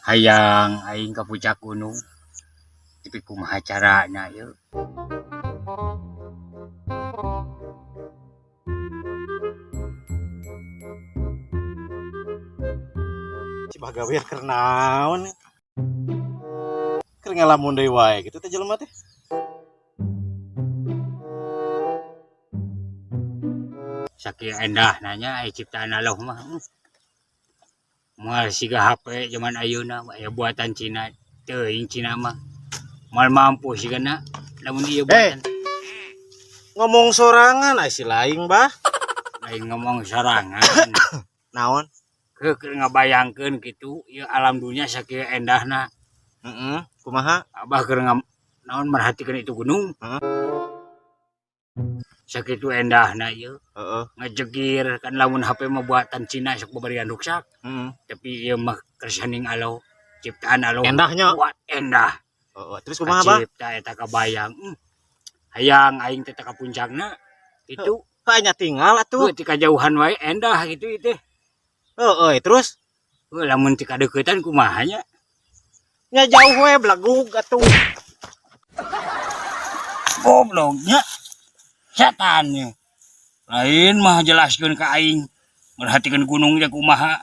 Hayang aing ka puncak gunung. Tapi kumaha carana yeuh? Si Bagawir keur naon? Keur ngalamun deui wae kitu teh jelema teh. Sakieu endahna nya aya ciptaan Allah mah. Moal siga HP zaman ayeuna aya buatan Cina. Teuing Cina mah. Moal mampu sigana lamun ieu buatan. Ngomong sorangan ai si laing bah. Lain ngomong sorangan. Naon? Keur ngabayangkeun kitu ieu alam dunia sakieu endahna. Heeh, kumaha? Abah keur naon merhatikeun itu gunung. Heeh. Sakitu endahna ieu. Heeh. Ngejegir kan lamun HP mah buatan Cina sok babarian ruksak. Heeh. Tapi ieu mah kersaning Allah, ciptaan Allah. Endahnya. Kuat endah. Heeh, terus kumaha bah? Kacipta eta kabayang. Hayang aing teh ka puncakna itu. Heuh, nya tinggal atuh. Heuh, ti kajauhan wae endah gitu ieu teh. Heeh, terus? Heuh, lamun ti kadeuketan kumaha nya? Nya jauh we belegug atuh. Gobloknya. Setan nya. Lain mah jelaskeun ka aing. Merhatikeun gunung teh kumaha.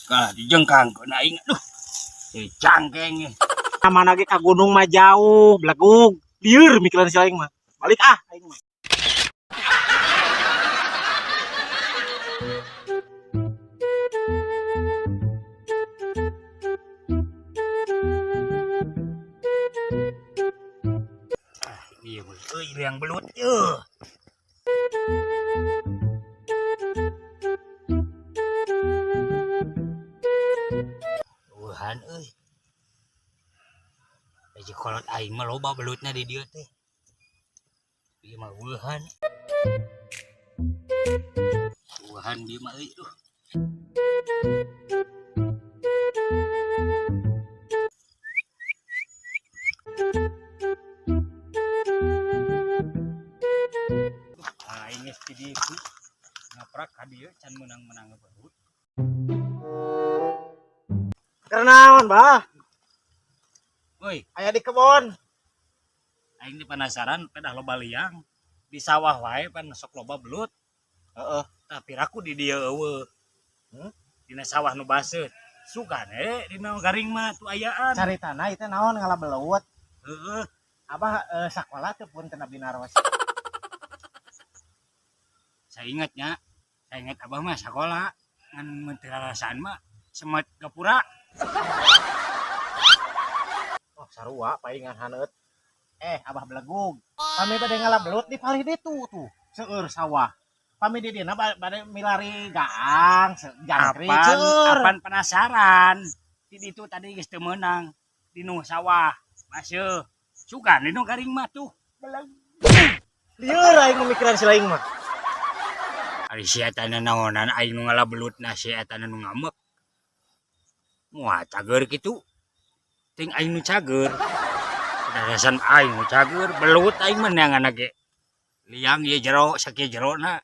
Kalah dijengkangkeun aing. Aduh. Dicangkeng. Mana ge ka gunung mah jauh, belegug. Lieur mikiran si aing mah. Balik ah aing mah. Iya, euy, liang belut euy. Wuhan euy. Aji kolot aing mah loba belutna di dieu teh. Ieu mah wuhan. Wuhan bieu mah euy duh. Aing geus di dieu ngaprak ka dieu can meunang-meunang belut. Keur naon, Bah? Woi, aya di kebon. Aing teh penasaran pedah loba liang. Di sawah wae pan sok loba belut. Heeh. Tapi raku di dieu eueuh. Hmm? Dina sawah nu baseut. Sugane dina garing mah tu ayaan. Cari tanah itu naon ngala belut. Heeh. Abah sakola teh pun teu nabi naros. Saya ingatnya, saya ingat abah mah sakola ngan mun teu rarasaan mah semet gapura. Oh, sarua paingan haneut. Abah belegug. Kami bade ngala belut di palih ditu tuh, seueur sawah. Pami di dina bade milari gaang, jangkrik, Apan, seueur. apan penasaran. Di ditu tadi geus teu meunang di nu sawah. Maseuh. Sugan di nu garing mah tuh. Belegug. Lieur aing memikiran si laing mah. Ari si eta naonan aing nu ngala belutna si eta nu ngamek. Moal cager kitu. Ting aing nu cager. Darasan aing nu cager, belut aing mah neangan ge. Liang ieu jero, sakieu jerona.